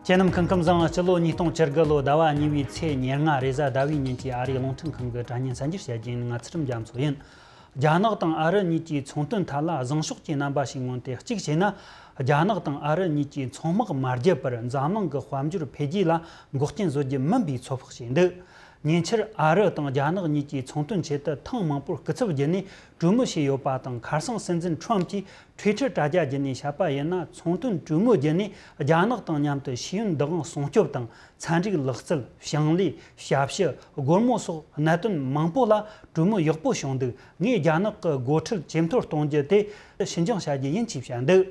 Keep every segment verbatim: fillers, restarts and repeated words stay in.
ཁྱེད་རྣམས་སྐུ་ཁམས་བཟང་། སྤྱི་ལོ་ཉིས་སྟོང་བཅུ་དགུ་ལོ་ཟླ་བ་གཉིས་པའི་ཚེས་ཉེར་ལྔ་རེས་གཟའ་ཟླ་བའི་ཉིན་གྱི་ཨ་རིའི་རླུང་འཕྲིན་ཁང་གི་དྲ་བརྙན་གསར་འགྱུར་བཤད་རྒྱུ་ཡིན། ང་ཚུལ་ཁྲིམས་རྒྱ་མཚོ་ཡིན། རྒྱ་ནག་དང་ཨ་རི་གཉིས་ཀྱི་ཚོང་དོན་ཐད་ལ་བཟང་ཕྱོགས་ཀྱི་རྣམ་པ་ཞིག་མངོན་ཏེ། གཅིག་བྱས་ན། རྒྱ་ནག་དང་ཨ་རི་གཉིས་ཀྱིས་མཚོ་དམག་མ་བརྒྱབ་པར་འཛམ་གླིང་གི་དཔལ་འབྱོར་འཕེལ་རྒྱས་ལ་འགོག་རྐྱེན་བཟོ་རྒྱུ་མིན་པའི་ཚོད་དཔག་བྱས་འདུག་ཉེ་ཆར་ཨ་རི་དང་རྒྱ་ནག་གཉིས་ཀྱིས་ཚོང་དོན་ཆེད་དུ་ཐེངས་མང་པོར་སྐུ་ཚབ་བརྒྱུད་ནས་གྲོས་མོལ་བྱས་ཡོད་པ་དང་། ཁ་སང་སྲིད་འཛིན་ཁྲོམ་གྱིས་Twitter་དྲ་རྒྱ་བརྒྱུད་ནས་བཤད་པ་ཡིན་ན། ཚོང་དོན་གྲོས་མོལ་བརྒྱུད་ནས་རྒྱ་ནག་དང་མཉམ་དུ་ཤེས་ཡོན་བདག་དབང་སྲུང་སྐྱོབ་དང་། ཚན་རིག་ལག་རྩལ། ཞིང་ལས། ཞབས་ཞུ། སྒོར་མོ་སོགས་གནད་དོན་མང་པོ་ལ་གྲོས་མོལ་ཡག་པོ་བྱུང་འདུག་ངས་རྒྱ་ནག་གི་སྒོ་ཁྲལ་ཇེ་མཐོར་གཏོང་རྒྱུ་དེ་ཕྱིར་འགྱངས་བྱ་རྒྱུ་ཡིན་ཞེས་བཤད་འདུག་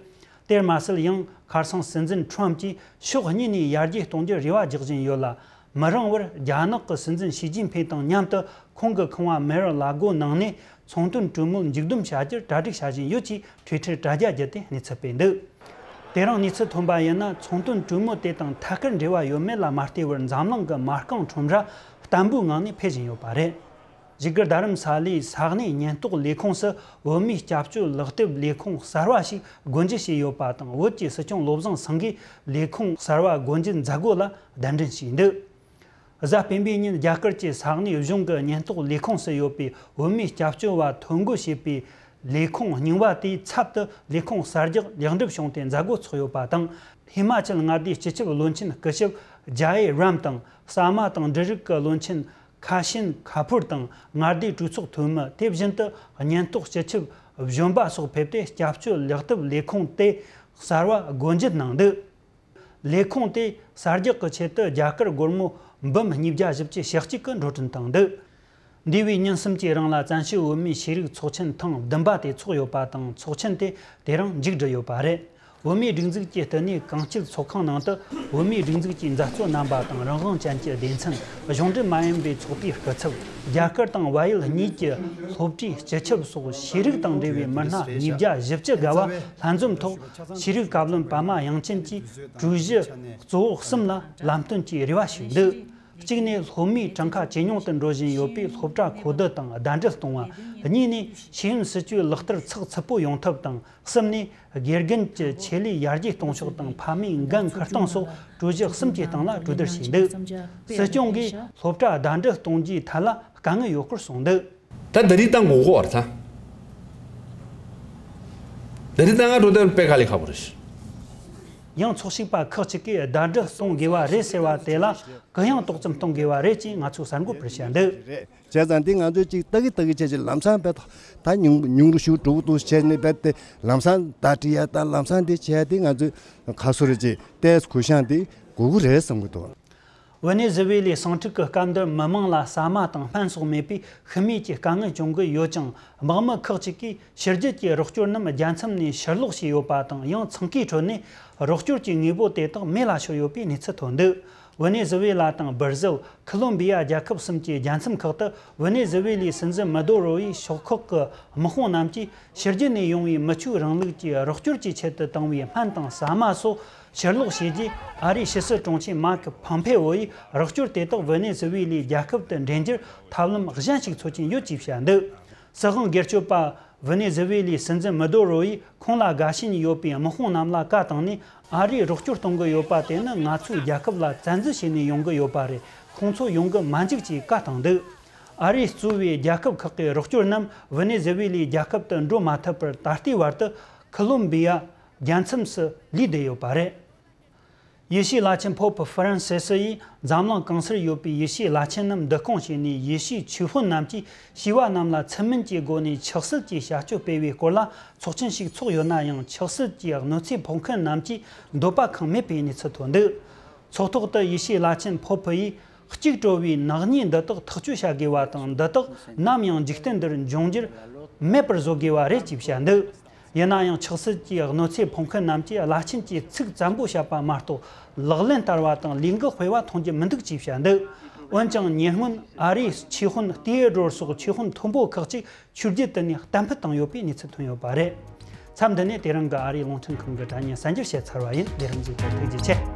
དེར་མ་ཟད། ཡང་ཁ་སང་སྲིད་འཛིན་ཁྲོམ་གྱིས་ཕྱོགས་གཉིས་ནས་ཡར་རྒྱས་གཏོང་རྒྱུར་རེ་བ་རྒྱག་བཞིན་ཡོད་ལ། མི་རིང་བར་རྒྱ་ནག་གི་སྲིད་འཛིན་ཞི་ཅིན་ཕིང་དང་མཉམ་དུ་ཁོང་གི་ཁང་བ་མེ་ར་ལ་གོ་ནང་ནས་ཚོང་དོན་གྲོས་མོལ་མཇུག་བསྡོམས་བྱ་རྒྱུར་གྲ་སྒྲིག་བྱ་བཞིན་ཡོད་ཅེས་Twitter་དྲ་རྒྱ་བརྒྱུད་དེ་གནས་ཚུལ་སྤེལ་འདུག་དེ་རིང་གནས་ཚུལ་ཐོན་པ་ཡིན་ན། ཚོང་དོན་གྲོས་མོལ་དེ་དང་ཐད་ཀར་འབྲེལ་བ་ཡོད་མེད་ལ་མ་ལྟོས་པར་འཛམ་གླིང་གི་མ་རྐང་ཁྲོམ་ར་བརྟན་པོའི་ངང་ནས་འཕེལ་བཞིན་ཡོད་པ་རེད། བཞུགས་སྒར་རྡ་རམ་ས་ལའི་ས་གནས་ཉེན་རྟོག་ལས་ཁུངས་སུ་བོད་མིའི་སྐྱབས་བཅོལ་ལག་དེབ་ལས་ཁུངས་གསར་བ་ཞིག་སྒོ་འབྱེད་བྱས་ཡོད་པ་དང་། བོད་ཀྱི་སྲིད་སྐྱོང་བློ་བཟང་སེང་གེས་ལས་ཁུངས་གསར་བ་སྒོ་འབྱེད་མཛད་སྒོ་ལ་གདན་འདྲེན་བྱས་འདུག་གཟའ་སྤེན་པའི་ཉིན་རྒྱ་གར་གྱི་ས་གནས་གཞུང་གི་ཉེན་རྟོག་ལས་ཁུངས་སུ་ཡོད་པའི་བོད་མིའི་སྐྱབས་བཅོལ་བ་ཐོ་འགོད་བྱེད་པའི་ལས་ཁུངས་རྙིང་བ་དེའི་ཚབ་ཏུ་ལས་ཁུངས་གསར་རྒྱག་ལེགས་འགྲུབ་བྱུང་སྟེ་མཛད་སྒོ་ཚོགས་ཡོད་པ་དང་། ཧི་མ་ཅལ་མངའ་སྡེའི་སྤྱི་ཁྱབ་བློན་ཆེན་སྐུ་ཞབས་ཇཱ་ཨེ་རམ་དང་། ཟ་མ་དང་འབྲུ་རིགས་ཀྱི་བློན་ཆེན་ཁ་ཤིན་ཁ་ཕུར་དང་། མངའ་སྡེའི་གྲོས་ཚོགས་འཐུས་མི། དེ་བཞིན་དུ་ཉེན་རྟོག་སྤྱི་ཁྱབ་གཞོན་པ་སོགས་ཕེབས་ཏེ་སྐྱབས་བཅོལ་ལག་དེབ་ལས་ཁུངས་དེ་གསར་བ་སྒོ་འབྱེད་གནང་འདུག་ལས་ཁུངས་དེ་གསར་རྒྱག་གི་ཆེད་དུ་རྒྱ་གར་སྒོར་མོ་འབུམ་ཉིས་བརྒྱ་བཞི་བཅུ་ཞེ་གཅིག་གི་འགྲོ་གྲོན་བཏང་འདུག་འདས་པའི་ཉིན་གསུམ་གྱི་རིང་ལ་བཙན་བྱོལ་བོད་མིའི་ཤེས་རིག་ཚོགས་ཆེན་ཐེངས་བདུན་པ་དེ་ཚོགས་ཡོད་པ་དང་། ཚོགས་ཆེན་དེ་དེ་རིང་མཇུག་བསྒྲིལ་ཡོད་པ་རེད། བོད་མིའི་སྒྲིག་འཛུགས་ཀྱི་བསྟི་གནས་གངས་སྐྱིད་ཚོགས་ཁང་ནང་དུ་བོད་མིའི་སྒྲིག་འཛུགས་ཀྱི་མཛད་གཙོ་རྣམ་པ་དང་། རང་དབང་ཅན་གྱི་སྡེ་ཚན། གཞུང་འབྲེལ་མ་ཡིན་པའི་ཚོགས་པའི་སྐུ་ཚབ། རྒྱ་གར་དང་བལ་ཡུལ་གཉིས་ཀྱི་སློབ་གྲྭའི་སྤྱི་ཁྱབ་སོགས་ཤེས་རིག་དང་འབྲེལ་བའི་མི་སྣ་ཉིས་བརྒྱ་བཞི་བཅུ་བརྒལ་བ་ལྷན་འཛོམས་ཐོག་ཤེས་རིག་བཀའ་བློན་པདྨ་དབྱངས་ཅན་གྱིས་གྲོས་གཞི་གཙོ་བོ་གསུམ་ལ་ལམ་སྟོན་གྱིས་རེ་བ་ཞུས་འདུག་གཅིག་ནས། སློབ་མའི་གྲངས་ཀ་ཇེ་ཉུང་དུ་འགྲོ་བཞིན་ཡོད་པས་སློབ་གྲྭ་གོ་བསྡུ་དང་ཟླ་སྒྲིལ་གཏོང་བ། གཉིས་ནས། ཤེས་ཡོན་སྲིད་ཇུས་ལག་བསྟར་ཚགས་ཚུད་པོ་ཡོང་ཐབས་དང་། གསུམ་ནས། དགེ་རྒན་གྱི་ཆེད་ལས་ཡར་རྒྱས་གཏོང་ཕྱོགས་དང་། ཕ་མའི་འགན་འཁུར་སྟངས་སོགས་གྲོས་གཞི་གསུམ་གྱི་སྟེང་ལ་གྲོས་བསྡུར་བྱས་འདུག་སྲིད་སྐྱོང་གིས་སློབ་གྲྭ་ཟླ་སྒྲིལ་གཏོང་རྒྱུའི་ཐད་ལ་དཀའ་ངལ་ཡོད་སྐོར་གསུངས་འདུག་ད་འདི་རིགས་བཏང་དགོས་གོ་བར་ཚ། འདི་རིགས་བཏང་ང་འགྲོ་དོན་དཔེ་དཀའ་ལས་ཁག་པོ་རེད། ཡང་ཚོགས་ཞུགས་པ་ཁག་ཅིག་གིས་ཟླ་སྒྲིལ་གཏོང་དགོས་པ་རེད་ཟེར་བ་དེ་ལ་གུ་ཡངས་ཏོག་ཙམ་གཏོང་དགོས་པ་རེད་ཅེས་ང་ཚོའི་གསར་འགོད་པར་བཤད་འདུག་བྱས་ཙང་འདི་ང་ཚོས་ཅིག་ལྟ་གི་ལྟ་གི་བྱས་ཅིག་ལམ་སང་བས་ད་ཉུང་ཉུང་རུ་ཞུ་འགྲོ་གི་འདུག་བྱས་ནས་བས་ཏེ་ལམ་སང་ད་བྲིས་ཡ་ད་ལམ་སང་འདི་བྱས་ཏེ་ང་ཚོས་ཁ་སོ་རེ་ཅིག་ཏེས་གུ་ཤང་འདི་དགོས་ཀྱི་རེད་བསམ་གི་འདུག་ཝེ་ནེ་ཛུ་ཝེ་ལའི་ཟིང་འཁྲུག་གི་སྐབས་འདིར་མི་མང་ལ་ཟ་མ་དང་སྨན་སོགས་མེད་པས་ཤི་རྨས་ཀྱི་དཀའ་ངལ་བྱུང་གི་ཡོད་ཅིང་། དམག་མི་ཁག་ཅིག་གིས་ཕྱི་རྒྱལ་གྱི་རོགས་སྐྱོར་རྣམས་རྒྱལ་མཚམས་ནས་ཕྱིར་ལོག་བྱས་ཡོད་པ་དང་། ཡང་འཚང་ཁའི་ཁྲོད་ནས་རོགས་སྐྱོར་གྱི་དངོས་པོ་དེ་དག་མེ་ལ་ཤོར་ཡོད་པའི་གནས་ཚུལ་ཐོན་འདུག་ཝེ་ནེ་ཛུ་ཝེ་ལ་དང་། སྦིར་ཟིལ། ཁོ་ལོམ་བི་ཡ་རྒྱལ་ཁབ་གསུམ་གྱི་རྒྱལ་མཚམས་ཁག་ཏུ་ཝེ་ནེ་ཛུ་ཝེ་ལའི་སྲིད་འཛིན་མ་དུ་རོ་ཡིས་ཕྱོགས་ཁག་གི་དམག་དཔུང་རྣམས་ཀྱིས་ཕྱི་རྒྱལ་ནས་ཡོང་བའི་མི་ཆོས་རིང་ལུགས་ཀྱི་རོགས་སྐྱོར་གྱི་ཆེད་དུ་བཏང་བའི་སྨན་དང་ཟ་མ་སོགས་ཕྱིར་ལོག་བྱས་རྗེས། ཨ་རིའི་ཕྱི་སྲིད་དྲུང་ཆེ་མཱིག་ཕོམ་ཕེ་འོ་ཡིས་རོགས་སྐྱོར་དེ་དག་ཝེ་ནེ་ཛུ་ཝེ་ལའི་རྒྱལ་ཁབ་ཏུ་འདྲེན་རྒྱུར་ཐབས་ལམ་གཞན་ཞིག་འཚོལ་གྱིན་ཡོད་ཅེས་བཤད་འདུག་སྲིད་དབང་སྒེར་གཅོད་པ་ཝེ་ནེ་ཛུ་ཝེ་ལའི་སྲིད་འཛིན་མ་དུ་རོ་ཡིས་ཁོང་ལ་དགའ་ཞེན་ཡོད་པའི་དམག་དཔུང་རྣམས་ལ་བཀའ་བཏང་ནས། ཨ་རིས་རོགས་སྐྱོར་གཏོང་གི་ཡོད་པ་དེ་ནི་ང་ཚོའི་རྒྱལ་ཁབ་ལ་བཙན་འཛུལ་བྱས་ནས་ཡོང་གི་ཡོད་པ་རེད། ཁོང་ཚོ་ཡོང་གི་མ་འཇུག་ཅེས་བཀའ་བཏང་འདུག་ཨ་རིས་གཙོས་པའི་རྒྱལ་ཁབ་ཁག་གི་རོགས་སྐྱོར་རྣམས་ཝེ་ནེ་ཛུ་ཝེ་ལའི་རྒྱལ་ཁབ་ཏུ་འགྲོ་མ་ཐུབ་པར། ད་ལྟའི་བར་དུ་ཁོ་ལོམ་བི་ཡ་རྒྱལ་མཚམས་སུ་ལུས་བསྡད་ཡོད་པ་རེད། ཡེ་ཤུའི་བླ་ཆེན་ཕོ་ཕུ་ཧྥ་རན་སི་སི་ཡིས་འཛམ་གླིང་གང་སར་ཡོད་པའི་ཡེ་ཤུའི་བླ་ཆེན་རྣམས་བསྡུ་སྐོང་བྱས་ནས། ཡེ་ཤུའི་ཆོས་དཔོན་རྣམས་ཀྱིས་བྱིས་པ་རྣམས་ལ་ཚུལ་མིན་གྱི་སྒོ་ནས་ཆགས་སྲེད་ཀྱི་བྱ་སྤྱོད་སྤེལ་བའི་སྐོར་ལ་ཚོགས་ཆེན་ཞིག་ཚོགས་ཡོད་ན་ཡང་། ཆགས་སྲེད་ཀྱི་གནོད་འཚེ་ཕོག་མཁན་རྣམས་ཀྱིས་འདོད་པ་ཁེངས་མེད་པའི་གནས་ཚུལ་ཐོན་འདུག་ཚོགས་ཐོག་ཏུ་ཡེ་ཤུའི་བླ་ཆེན་ཕོ་ཕུ་ཡིས། གཅིག་གྲོལ་བའི་ནག་ཉེས་འདི་དག་ཐག་གཅོད་བྱ་དགོས་པ་དང་། འདི་དག་ནམ་ཡང་འཇིག་རྟེན་འདིར་འབྱུང་འགྱུར་མེད་པར་བཟོ་དགོས་པ་རེད་ཅེས་བཤད་འདུག་ཡིན་ན་ཡང་ཆགས་སྲེད་ཀྱི་གནོད་འཚེ་ཕོག་མཁན་རྣམས་ཀྱིས་བླ་ཆེན་གྱིས་ཚིག་བཙན་པོ་བཤད་པ་མ་གཏོགས་ལག་ལེན་བསྟར་བ་དང་ལས་འགུལ་སྤེལ་བ་མཐོང་རྒྱུ་མི་འདུག་ཅེས་བཤད་འདུག་འོན་ཀྱང་ཉེ་སྔོན་ཨ་རིའི་ཆོས་དཔོན་ཏི་ཨེ་ཌོར་སོགས་ཆོས་དཔོན་མཐོན་པོ་ཁག་ཅིག་ཆོས་བརྒྱུད་དུ་ནས་གཏན་ཕབ་བཏང་ཡོད་པའི་གནས་ཚུལ་ཐོན་ཡོད་པ་རེད། མཚམས་འདི་ནས་དེ་རིང་གི་ཨ་རིའི་རླུང་འཕྲིན་ཁང་གི་དྲ་བརྙན་གསར་འགྱུར་བཤད་ཚར་བ་ཡིན། དེ་རིང་གཟིགས་པར་ཐུགས་རྗེ་ཆེ།